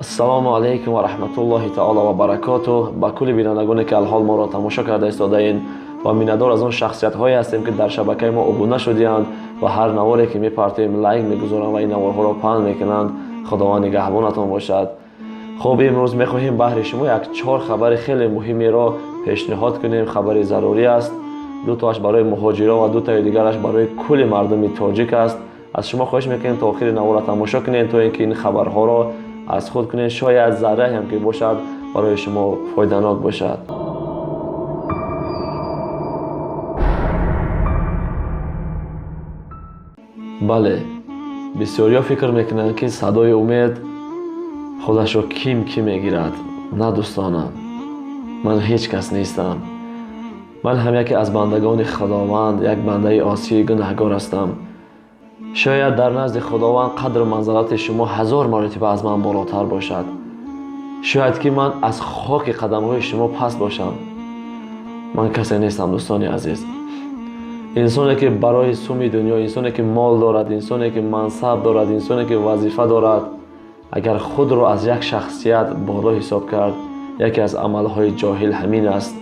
Ассалому алайкум ва раҳматуллоҳи таоло ва баракотуҳ. Ба кулли бинандагоне ки алҳол моро тамошо карда истодаед ва миннатдор аз он шахсиятҳое ҳастем, ки дар шабакаи мо обуна шудианд ва ҳар наворе ки мепартоем лайк мегузоранд ва ин наворҳоро паҳн мекунанд. Худованд нигаҳбонатон бошад. Хуб, имрӯз мехоҳем баҳри шумо як чор хабари хеле муҳимеро пешниҳод кунем. Хабари зарурӣ аст. Дутоаш барои муҳоҷирон ва дутои дигараш барои кулли мардуми тоҷик аст. Аз шумо хоҳиш мекунем то охири наворро тамошо кунед, то ин ки ин хабарҳоро аз худ кунед. Шояд зарраҳам ки бошад барои шумо фоиданок бошад. Бале, бисёриҳо фикр мекунанд, ки садои умед худашро ким кӣ мегирад. На, дӯстонам, ман ҳеҷ кас нестам. Ман ҳам яке аз бандагони Худованд, як бандаи осии гунаҳгор ҳастам. Шояд дар назди Худованд қадру манзалати шумо ҳазор маротиба аз ман болотар бошад. Шояд ки ман аз хоки қадамҳои шумо паст бошам. Ман касе нестам, дӯстони азиз. Инсоне ки барои суми дунё, инсоне ки мол дорад, инсоне ки мансаб дорад, инсоне ки вазифа дорад, агар худро аз як шахсият боло ҳисоб кард, яке аз амалҳои ҷоҳил ҳамин аст.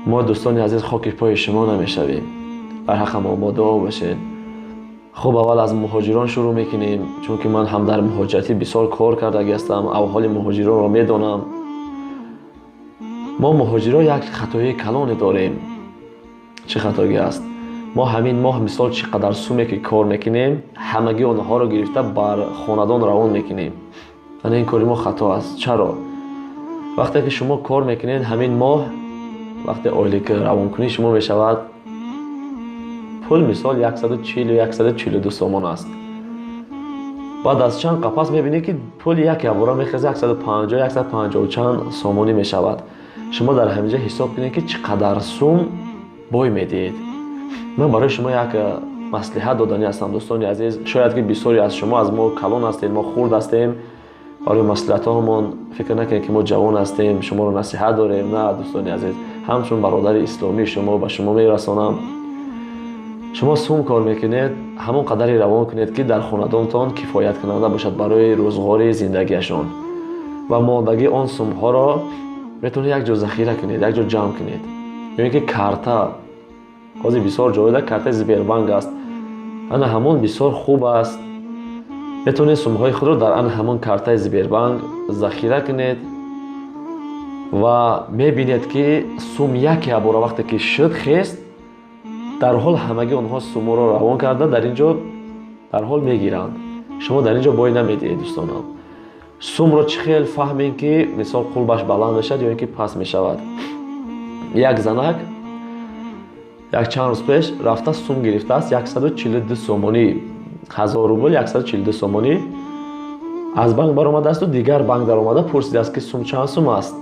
Мо, дӯстони азиз, хоки пои шумо намешавем. Бар ҳаққамон мо дуо бошед. Хуб, аввал аз муҳоҷирон шурӯъ мекунем, чунки ман ҳам дар муҳоҷиратӣ бисёр кор кардагӣ ҳастам, авҳоли муҳоҷиронро медонам. Мо муҳоҷирон як хатои калоне дорем. Чӣ хатогӣ аст? Мо ҳамин моҳ мисол чӣ қадар суме ки кор мекунем, ҳамагӣ онҳоро гирифта бар хонадон равон мекунем. Ана ин кори мо хато аст. Чаро? Вақте ки шумо кор мекунед, ҳамин моҳ вақте ойлик равонкунии шумо мешавад, пул мисол 140 ё 142 сомон аст. Баъд аз чанд қапас мебинед, ки пул як якбора мехезад, 150, 150 чанд сомонӣ мешавад. Шумо дар ҳаминҷа ҳисоб кунед, ки чӣ қадар сум бой медиҳед. Ман барои шумо як маслиҳат доданӣ ҳастам, дӯстони азиз. Шояд ки бисёре аз шумо аз мо калон ҳастед, мо хурд ҳастем. Барои маслиҳатҳоамон фикр накунед, ки мо ҷавон ҳастем, шуморо насиҳат дорем. На, дӯстони азиз, ҳамчун бародари исломии шумо ба шумо мерасонам. Шумо сум кор мекунед, ҳамон қадаре равон кунед, ки дар хонадонтон кифояткунанда бошад барои рӯзғори зиндагиашон, ва мондагии он сумҳоро метавонед як ҷо захира кунед, як ҷо ҷамъ кунед. Ё ин ки карта, ҳозир бисёр ҷоида картаи Сбербанк аст, ана ҳамон бисёр хуб аст. Метавонед сумҳои худро дар ана ҳамон картаи Сбербанк захира кунед ва мебинед, ки сум як якбора вақте ки шуд хест, дарҳол ҳамагӣ онҳо суморо равон карда дар ин ҷо дарҳол мегиранд. Шумо дар ин ҷо бой намедиҳед, дӯстонам. Сумро чӣ хел фаҳмем, ки мисол қулбаш баланд мешавад ё ин ки паст мешавад? Як занак як чанд рӯз пеш рафта сум гирифтааст, 142 сомонӣ, 1000 рубл 142 сомонӣ. Аз банк баромадаасту дигар банк даромада пурсидааст, ки сум чанд сум аст.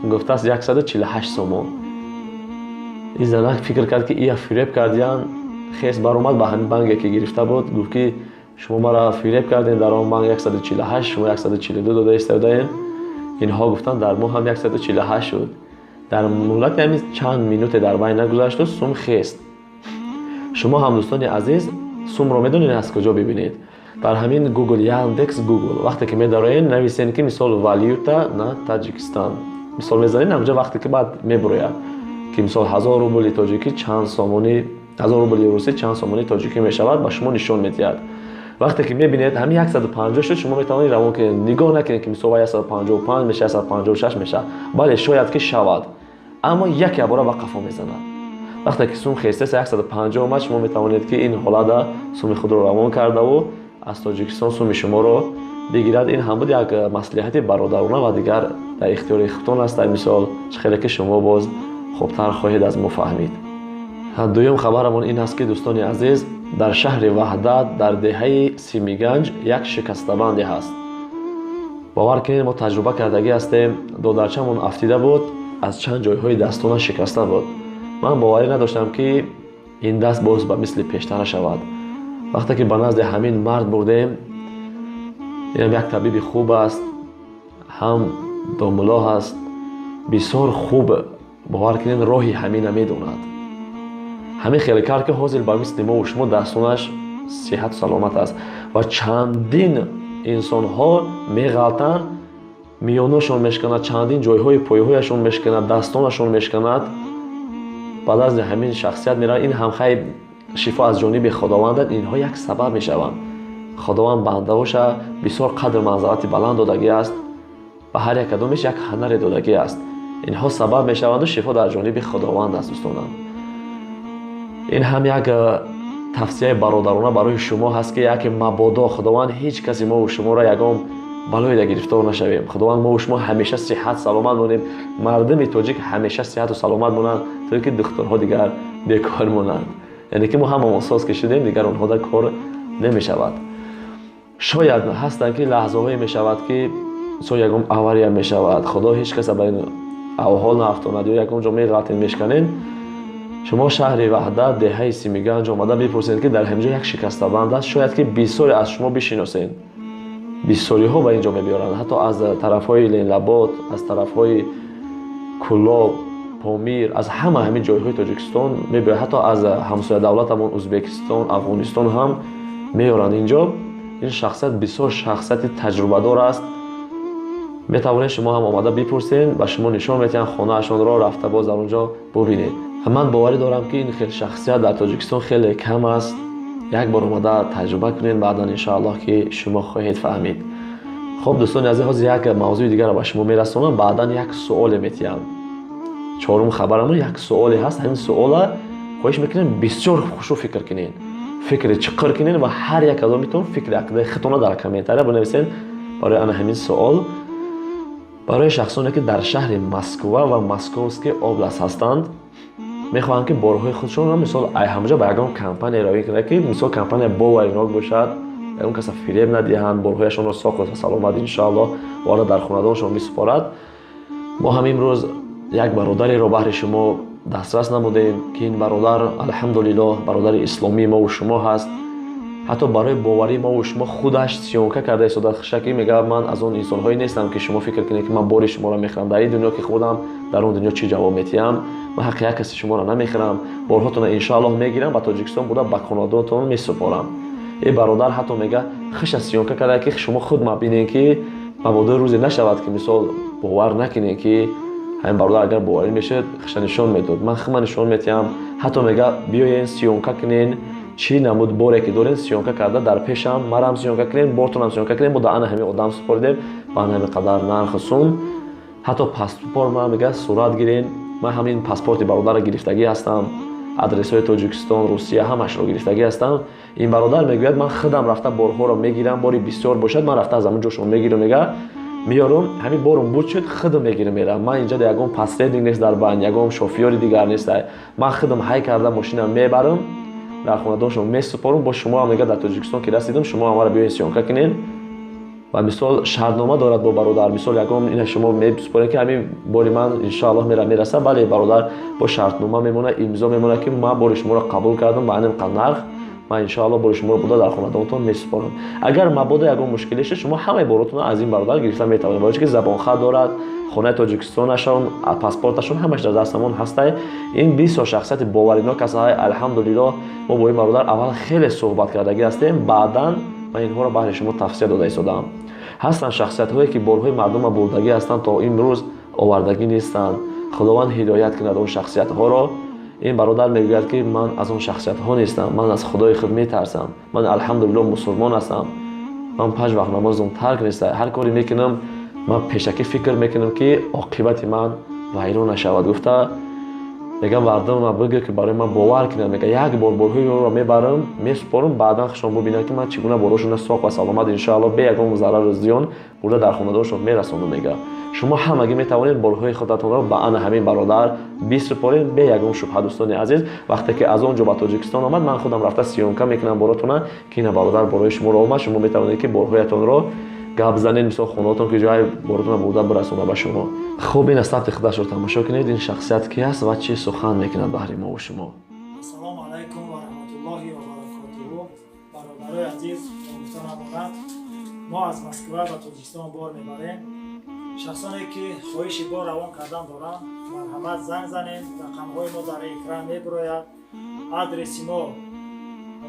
Гуфтааст, 148 сомон. Ин занак фикр кард, ки ия фиреб кардиян. Хес баромад, ба ҳамин банке ки гирифта буд гуфт, ки шумо мара фиреб кардем, дар он банк 148, шумо 142 дода истодаем. Инҳо гуфтанд, дар мо ҳам 148 шуд. Дар муҳлати ҳамин чанд минуте дар байн нагузашту сум хест. Шумо ҳам, дӯстони азиз, сумро медонед аз куҷо бибинед? Дар ҳамин Гугл, Яндекс, Гугл вақте ки медароед, нависед, ки мисол валюта на Таҷикистан мисол мезанед, ҳамҷа вақте ки баъд мебурояд, ки мисол 1000 рубли тоҷикӣ чанд сомонӣ, 1000 рубли русӣ чанд сомонии тоҷикӣ мешавад, ба шумо нишон медиҳад. Вақте ки мебинед ҳамин 150 шуд, шумо метавонед равон кунед. Нигоҳ накунед, ки мисол 155 мешавад, 156 мешавад. Бале, шояд ки шавад, аммо як якбора ба қафо мезанад. Вақте ки сум хестеса 150 омад, шумо метавонед, ки ин ҳолата суми худро равон кардаву аз Тоҷикистон суми шуморо бигирад. Ин ҳам буд як маслиҳати бародарона ва дигар дар ихтиёри худтон аст. Дар мисол чӣ хеле ки шумо боз хубтар хоҳед аз мо фаҳмид. Дуюм хабарамон ин аст, ки, дӯстони азиз, дар шаҳри Ваҳдат, дар деҳаи Симиганҷ як шикастабанде ҳаст. Бовар кунед, мо таҷруба кардагӣ ҳастем. Додарчамон афтида буд, аз чанд ҷойҳои дастона шикаста буд. Ман боварӣ надоштам, ки ин даст боз ба мисли пештара шавад. Вақте ки ба назди ҳамин мард бурдем, инам як табиби хуб аст, ҳам домулло ҳаст, бисёр хуб, бовар кунед, роҳи ҳамина медонад. Ҳамин хеле кард, ки ҳозир ба мисли мову шумо дастонаш сиҳату саломат аст. Ва чандин инсонҳо меғалтанд. Миёнашон мешканад, чандин ҷойҳои пойҳояшон мешканад, дастонашон мешканад. Ба назди ҳамин шахсият мераванд. Ин ҳам хай шифо аз ҷониби Худовандад. Инҳо як сабаб мешаванд. Худованд бандаоша бисёр қадр, манзалати баланд додагӣ аст, ба ҳар як кадомеш як ҳунаре додагӣ аст. Инҳо сабаб мешаванду шифо дар ҷониби Худованд аст. Дӯстонам, ин ҳам як тавсияи бародарона барои шумо ҳаст, ки яке мабодо Худованд ҳеҷ каси мову шуморо ягон балоеда гирифтор нашавем. Худованд мову шумо ҳамеша сиҳат саломат монем, мардуми тоҷик ҳамеша сиҳату саломат монанд, то ки духтурҳо дигар бекор монанд. Яъне ки мо ҳамамон соз ки шудем, дигар онҳо дар кор намешавад. Шояд ҳастанд, ки лаҳзаҳое мешавад, ки мисол ягон авария мешавад, Худо ҳеҷ каса ба ин авҳол наафтонад, ё ягон ҷо меғалтем, мешканем. Шумо шаҳри Ваҳдат, деҳаи Симиганҷ омада бипурсед, ки дар ҳамин ҷо як шикастабанд аст. Шояд ки бисёре аз шумо бишиносед. Бисёриҳо ба ин ҷо мебиёранд, ҳатто аз тарафҳои Ленинобод, аз тарафҳои Кӯлоб, Помир, аз ҳама ҳамин ҷойҳои Тоҷикистон мебиёранд, ҳатто аз ҳамсоя давлатамон Ӯзбекистон, Афғонистон ҳам меоранд инҷо. Ин шахсият бисёр шахсияти таҷрибадор аст. Метавонед шумо ҳам омада бипурсед, ба шумо нишон медиҳанд хонаашонро, рафта боз дар он ҷо бубинед. Ман боварӣ дорам, ки ин хел шахсият дар Тоҷикистон хеле кам аст. Як бор омада таҷриба кунед, баъдан иншоаллоҳ ки шумо хоҳед фаҳмид. Хуб, дӯстони азиз, ҳозир як мавзӯи дигарро ба шумо мерасонам, баъдан як суоле метиҳам. Чорум хабарамон як суоле ҳаст. Ҳамин суола хоҳиш мекунем, бисёр хушу фикр кунед, фикри чиқир кунед ва ҳар як кадомитон фикри ақидаи худтонро дар комментария бинависед барои ана ҳамин суол. Барои шахсоне, ки дар шаҳри Москва ва Московский область ҳастанд, мехоҳанд, ки борҳои худшонро мисол ай ҳамаҷо ба ягон компания равӣ кунад, ки мисол компания боваринок бошад, ягон каса фиреб надиҳанд, борҳояшонро соқу саломат иншоаллоҳ вора дар хонадоншон бисупорад. Мо ҳам имрӯз як бародареро баҳри шумо дастрас намудем, ки ин бародар, алҳамдулиллоҳ, бародари исломии мову шумо ҳаст. Ҳатто барои боварии мову шумо худаш съёмка карда истода хишаки. Мегӯяд: «Ман аз он инсонҳое нестам, ки шумо фикр кунед, ки ман бори шуморо мехӯрам. Дар ин дунё ки худам, дар он дунё чӣ ҷавоб метиҳам? Ман ҳаққи як каси шуморо намехӯрам. Борҳотонро иншоаллоҳ мегирам, ба Тоҷикистон буда ба хонадонтон месупорам». Э бародар ҳатто мега, хиша съёмка карда, ки шумо худ мабинед, ки мабодо рӯзе нашавад, ки мисол бовар накунед, ки ҳамин бародар агар боварӣ мешуд, хиша нишон медод. Ман хума нишон метиҳам. Ҳатто мега: «Биёен, съёмка кунен, чӣ намуд боре ки дорен, съёмка карда дар пешам, марам съёмка кунем, бортонам съёмка кунем. Мо да ана ҳамин одам супоридем ба ана ҳамин қадар нарху сум. Ҳатто паспорт ман, мега, сурат гирен. Ман ҳамин паспорти бародарро гирифтагӣ ҳастам, адресҳои Тоҷикистон, Русия, ҳамашро гирифтагӣ ҳастам». Ин бародар мегӯяд: «Ман худам рафта борҳоро мегирам. Бори бисёр бошад, ман рафта аз ҳамон ҷошон мегирам», мега, «меёрам. Ҳамин борум буд шуд, худам мегирам, мерам. Ман инҷа ягон посредник нест дар байн, ягон шофёри дигар нест. Ман худам ҳай карда мошинам мебарам, дар хонадоншон месупорам. Бо шумо ҳам, мега, дар Тоҷикистон ки расидам, шумо ҳам биёед, съёмка кунед». Ва мисол шартнома дорад бо бародар. Мисол ягон ина шумо месупоред, ки ҳамин бори ман иншоаллоҳ мера мераса. Бале, бародар бо шартнома мемонад, имзо мемонад, ки ман бори шуморо қабул кардам ба ҳамин қадр нарх, ман иншоаллоҳ бори шуморо буда дар хонадонтон месупорам. Агар мабодо ягон мушкиле шуд, шумо ҳамаи боротонро аз ин бародар гирифта метавонед, барои ки забонхат дорад, хонаи Тоҷикистонашон, паспорташон, ҳамаш дар дастамон ҳастай. Ин бисёр шахсияти боваринок аст. Алҳамдулиллоҳ, мо бо ин бародар аввал хеле суҳбат кардагӣ ҳастем, баъдан ман инҳоро баҳри шумо тавсия дода истодаам. Ҳастанд шахсиятҳое, ки борҳои мардума бурдагӣ ҳастанд, то имрӯз овардагӣ нестанд. Худованд ҳидоят кунад он шахсиятҳоро. Ин бародар мегӯяд, ки ман аз он шахсиятҳо нестам, ман аз Худои худ метарсам, ман алҳамдулиллоҳ мусулмон ҳастам, ман панҷ вақт намозам тарк нест, ҳар коре мекунам, ман пешакӣ фикр мекунам, ки оқибати ман вайрон нашавад, гуфта. Мега: «Мардумма бигӯ, ки барои ман бовар кунанд». Мега: «Як бор борҳои ӯро мебарам, месупорам, баъдан хушон бубинанд, ки ман чӣ гуна борҳошонро соқ ва саломат иншоалло бе ягон зарару зиён бурда дар хонадонашон мерасонам». Мега: «Шумо ҳамагӣ метавонед борҳои худатонро ба ана ҳамин бародар бисупоред бе ягон шубҳа». Дӯстони азиз, вақте ки аз он ҷо ба Тоҷикистон омад, ман худам рафта съёмка мекунам боротона, ки ина бародар борҳои шуморо омад, шумо метавонед, ки борҳоятонро гап занед, мисол хонаотон ки ҷои боротона бурда бирасона ба шумо. Хуб, ин сабти худашро тамошо кунед, ин шахсият ки аст ва чӣ сухан мекунад баҳри мову шумо. Ассалому алайкум ва раҳматуллоҳи ва баракотуҳу. Бародарои азиз, гуфта намонад, мо аз Москва ба Тоҷикистон бор мебарем. Шахсоне, ки хоҳиши бор равон кардан доранд, марҳамат, занг занем. Рақамҳои мо дар экран мебирояд. Адреси мо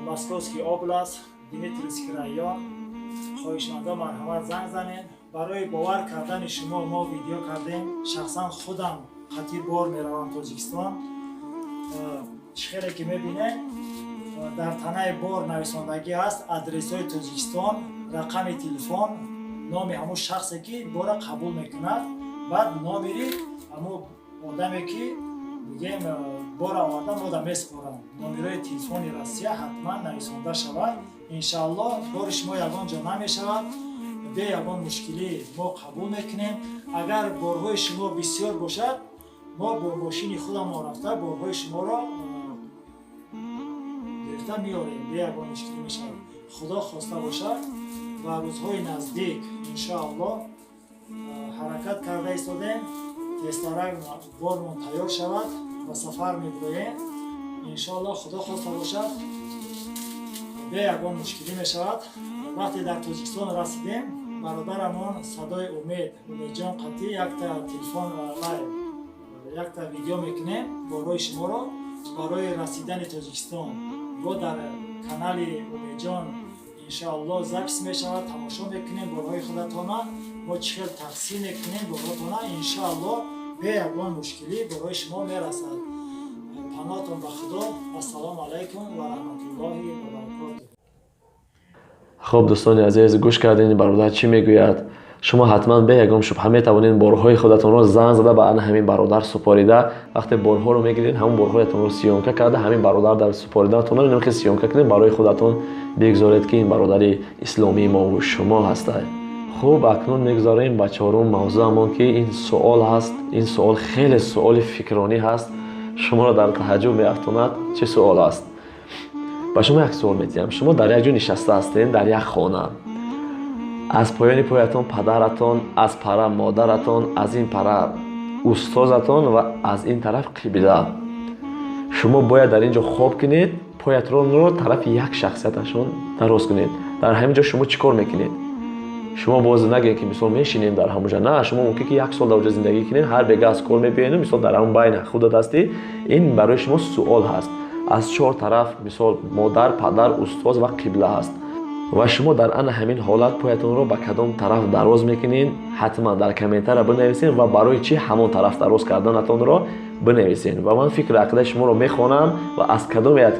Московский область, Дмитриевский район. Хоҳишмандо, марҳамат, занг занем. Барои бовар кардани шумо мо видео кардем. Шахсан худам қатъи бор меравам Тоҷикистон. Чӣ хеле ки мебинед, дар танаи бор нависондагӣ ҳаст: адресҳои Тоҷикистон, рақами телефон, номи ҳамун шахсе, ки бора қабул мекунад, баъд номери ҳамун одаме, ки бигем, бора оварда мода месупорам. Номерҳои телефони Россия ҳатман нависонда шавад. Иншааллоҳ, бори шумо ягон ҷо намешавад, бе ягон мушкилӣ мо қабул мекунем. Агар борҳои шумо бисёр бошад, мо бо мошини худамон рафта, борҳои шуморо гирифта меорем, бе ягон мушкилӣ мешавад. Худо хоста бошад, ва рӯзҳои наздик, иншоаллоҳ, ҳаракат карда истодем, тезтарак бормон тайёр шавад, ба сафар мебироем. Иншоаллоҳ, Худо хоста бошад, бе ягон мушкилӣ мешавад. Вақте дар Тоҷикистон расидем, бародарамон Садои Умед, Умедҷон қатъӣ якта телефон, якта видео мекунем. Борҳои шуморо барои расидани Тоҷикистон бо дар канали Умедҷон, иншоаллоҳ, запись мешавад, тамошо мекунем. Борҳои худатона мо чӣ хел тақсим мекунем борҳотона, иншоаллоҳ, бе ягон мушкилӣ борҳои шумо мерасад. Паноҳтон ба Худо. Ассалому алайкум ва раҳматуллоҳи ва баракотуҳ. Хуб, дӯстони азиз, гӯш кардем, бародар чӣ мегӯяд. Шумо ҳатман бе ягон шубҳа метавонед борҳои худатонро занг зада ба ана ҳамин бародар супорида. Вақте борҳоро мегиред, ҳамон борҳоятонро съёмка карда, ҳамин бародар дар супоридаатонро инхел съёмка кунед, барои худатон бигзоред, ки ин бародари исломии мову шумо ҳастад. Хуб, акнун мегузорем ба чорум мавзӯамон, ки ин суол ҳаст. Ин суол хеле суоли фикронӣ ҳаст, шуморо дар таҳаҷҷуб меафтонад. Чӣ суол аст? Ба шумо як суол медиҳам. Шумо дар як ҷо нишаста ҳастед, дар як хона. Аз поёни поятон падаратон, аз пара модаратон, аз ин пара устозатон ва аз ин тараф қибла. Шумо бояд дар ин ҷо хоб кунед, поятронро тарафи як шахсияташон дароз кунед. Дар ҳамин ҷо шумо чӣ кор мекунед? Шумо боз нагӯед, ки мисол мешинем дар ҳамонҷа. На, шумо мумкин ки як сол дар оҷа зиндагӣ кунед, ҳар бега аз кор мебиёеду, мисол, дар ҳамон байна худат ҳастӣ. Ин барои шумо суол ҳаст. Аз чор тараф, мисол, модар, падар, устоз ва қибла ҳаст ва шумо дар ана ҳамин ҳолат поятонро ба кадом тараф дароз мекунед? Ҳатман дар комментария бинависед ва барои чӣ ҳамон тараф дароз карданатонро бинависед. Ва ман фикру ақидаи шуморо мехонам ва аз кадоме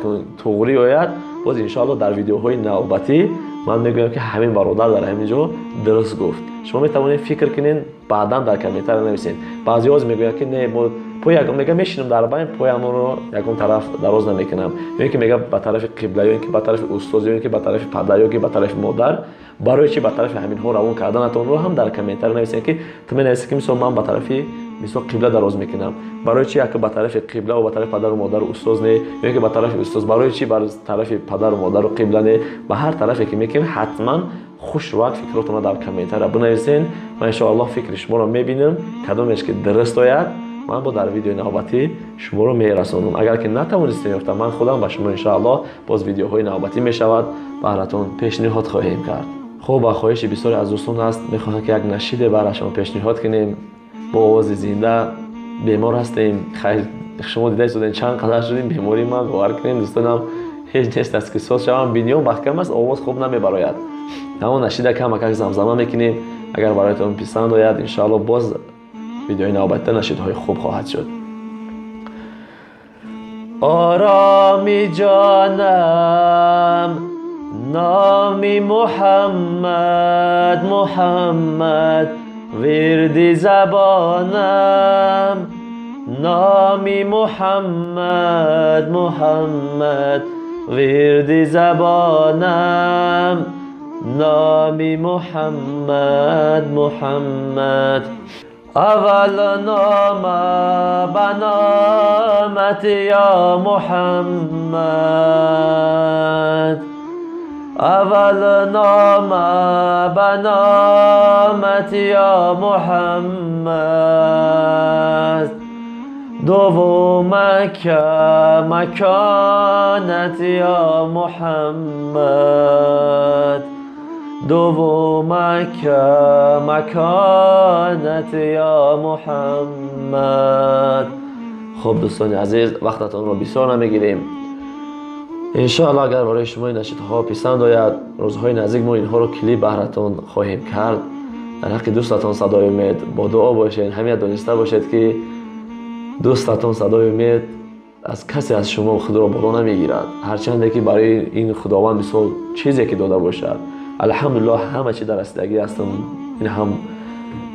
туғрӣ ояд, боз, иншоалло, дар видеоҳои навбатӣ ман мегӯям, ки ҳамин бародар дар ҳамин ҷо дуруст гуфт. Шумо метавонед фикр кунед, баъдан дар комментария нависед. Баъзеҳо мегӯянд, ки не, мо мега мешинам дар байн, поямонро ягон тараф дароз намекунам, ё ин ки мега ба тарафи қибла, ё ин ки ба тарафи устоз, ё ин ки ба тарафи падар, ё ки ба тарафи модар. Барои чӣ ба тарафи ҳаминҳо равон карданатонро ҳам дар комментария нависед, ки ту менависӣ, ки мисол, ман ба тарафи, мисол, қибла дароз мекунам. Барои чӣ яке ба тарафи қибла ва ба тарафи падару модару устоз не, ё ки ба тарафи устоз? Барои чӣ бар тарафи падару модару қибла не? Ба ҳар тарафе ки мекунед, ҳатман хушрӯак фикротонро дар комментария бинависед. Ман, иншоаллоҳ, фикри шуморо мебинам. Кадомеш ки дуруст ояд, ман бо дар видеои навбатӣ шуморо мерасонам. Агар ки натавонистем ёфта, ман худам ба шумо, иншоаллоҳ, боз видеоҳои навбатӣ мешавад, баҳратон пешниҳод хоҳем кард. Хуб, ба хоҳиши бисёре аз дӯстон аст, мехоҳам, ки як нашиде барашон пешниҳод кунем бо овози зинда. Бемор ҳастем, хайр, шумо дида истодем, чанд қадар шудем бемории ман. Бовар кунем, дӯстонам, ҳеҷ нест аст, ки соз шавам. Биниём маҳкам аст, овоз хуб намебарояд. Ҳамон нашида камакак замзама мекунем. Агар бароятон писанд ояд, иншоалло, боз видеои навбатида нашидҳои хуб хоҳад шуд. Ороми ҷонам номи Муҳаммад, Муҳаммад вирди забонам, номи Муҳаммад, Муҳаммад вирди забонам, номи Муҳаммад, Муҳаммад. Аввал нома ба номат, ё Муҳаммад, аввал нома ба номат, ё Муҳаммад, дуввумак маконат, ё Муҳаммад, дуввумак маконат, ё Муҳаммад. Хуб, дӯстони азиз, вақтатонро бисёр намегирем. Иншоалло, агар барои шумо ин нашидҳо писанд ояд, рӯзҳои наздик мо инҳоро клип баҳратон хоҳем кард. Дар ҳаққи дӯстатон Садои Умед бо дуо бошед. Ҳамия дониста бошед, ки дӯстатон Садои Умед аз касе аз шумо худро боло намегирад, ҳарчанде ки барои ин Худованд мисол чизе ки дода бошад. Алҳамдулиллоҳ, ҳама чи дар расидагӣ ҳастам. Ин ҳам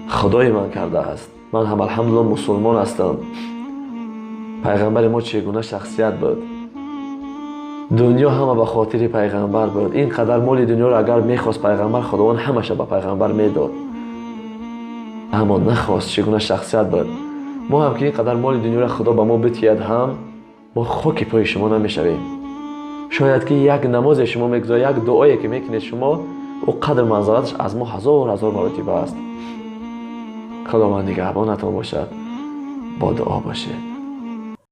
Худои ман кардааст. Ман ҳам, алҳамдулиллоҳ, мусулмон ҳастам. Пайғамбари мо чӣ гуна шахсият буд? Дунё ҳама ба хотири пайғамбар буд. Ин қадар моли дунёро агар мехост пайғамбар, Худованд ҳамаша ба пайғамбар медод, аммо нахост. Чӣ гуна шахсият буд! Мо ҳам ки ин қадар моли дунёро Худо ба мо битиҳад ҳам, мо хоки пои шумо намешавем. Шояд ки як намозе шумо мегузоред, як дуое ки мекунед шумо, ӯ қадр манзалаташ аз мо ҳазор ҳазор маротиба аст. Худованд нигаҳбонатон бошад, бо дуо бошед.